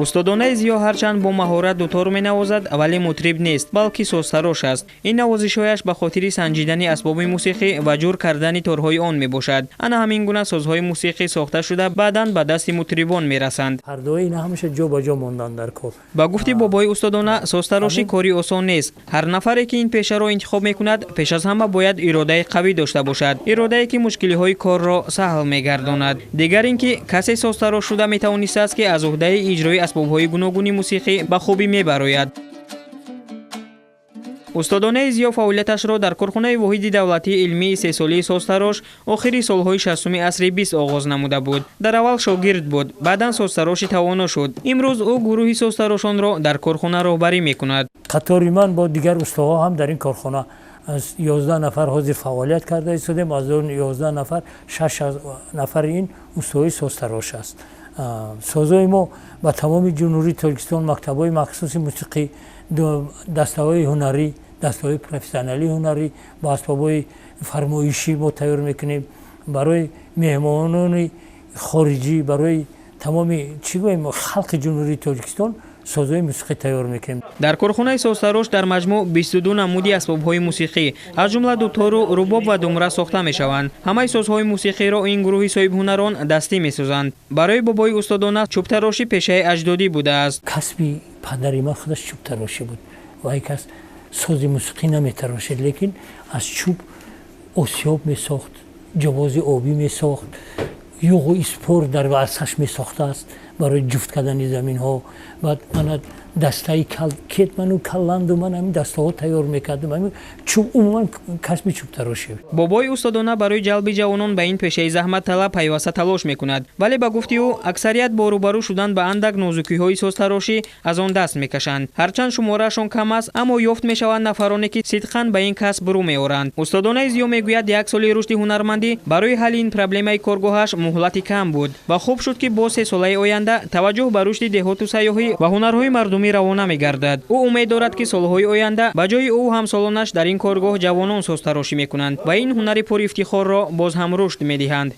Устодонаи Зиё ҳарчанд бо маҳорат дутор менавозад, вале мутриб нест, балки созтарош аст. Ин навозишҳояш ба хотири санҷидани асбоби мусиқӣ ва ҷур кардани торҳои он мебошад. Ана ҳамин гуна созҳои мусиқӣ сохта шуда баъдан ба дасти мутрибон мерасанд. Ҳардуи ина ҳамеша ҷо ба ҷо монданд дар кор. Ба гуфти бобои устодона, созтарошӣ кори осон нест. Ҳар нафаре ки ин пешаро интихоб мекунад, пеш аз ҳама бояд иродаи қавӣ дошта бошад, иродае ки мушкилиҳои корро саҳл мегардонад. Дигар ин ки касе созтарош шуда метавонистааст, ки аз уҳдаи иҷрои асбобҳои гуногуни мусиқӣ ба хубӣ мебарояд. Устодонаи Зиё фаъолияташро дар корхонаи воҳиди давлатии илмии сесолии созтарош охири солҳои 60-уми асри 20 оғоз намуда буд. Дар аввал шогирд буд, баъдан созтароши тавоно шуд. Имрӯз ӯ гурӯҳи созтарошонро дар корхона роҳбарӣ мекунад. Қатори ман бо дигар устоҳо ҳам дар ин корхона аз 11 нафар ҳозир фаъолият карда истодем. Аз он 11 нафар 6 нафари ин устоҳои созтарош аст. Созҳои мо ба тамоми Ҷумҳурии Тоҷикистон, мактабҳои махсуси мусиқӣ, дастаҳои ҳунарӣ, дастаҳои профессионалии ҳунарӣ бо асбобҳои фармоишӣ мо тайёр мекунем. Барои меҳмонони хориҷӣ, барои тамоми чӣ гӯем, халқи Ҷумҳурии Тоҷикистон созҳои мусиқӣ тайёр мекунем. Дар корхонаи созтарош дар маҷмӯъ 22 намуди асбобҳои мусиқӣ, аз ҷумла дутору рубоб ва думра сохта мешаванд. Ҳамаи созҳои мусиқиро ин гурӯҳи соҳибҳунарон дастӣ месозанд. Барои бобои устодона чӯбтарошӣ пешаи аҷдодӣ будааст. Касби падари ман худаш чӯбтарошӣ буд ва ай кас сози мусиқӣ наметарошид, лекин аз чӯб осиёб месохт, ҷавози обӣ месохт, юғу испор дар варсаш месохтааст барои ҷуфт кардани заминҳо. Баъд мана дастаи кетману калланду ман ҳамин дастаҳо тайёр мекардам. Чӯб, умуман касби чӯбтарошӣ. Бобои устодона барои ҷалби ҷавонон ба ин пешаи заҳматталаб пайваста талош мекунад, вале ба гуфти ӯ аксарият бо рӯбарӯ шудан ба андак нозукиҳои созтарошӣ аз он даст мекашанд. Ҳарчанд шумораашон кам аст, аммо ёфт мешаванд нафароне, ки сидқан ба ин касб рӯ меоранд. Устодонаи Зиё мегӯяд, як соли рушди ҳунармандӣ барои ҳалли ин проблемаи коргоҳаш муҳлати кам буд ва хуб шуд, ки бо 3 солаи оянда таваҷҷӯҳ ба рушди деҳоту сайёҳӣ ва ҳунарҳои мардумӣ равона мегардад. Ӯ умед дорад, ки солҳои оянда ба ҷои ӯ ҳамсолонаш дар ин коргоҳ ҷавонон созтарошӣ мекунанд ва ин ҳунари пурифтихорро боз ҳам рушд медиҳанд.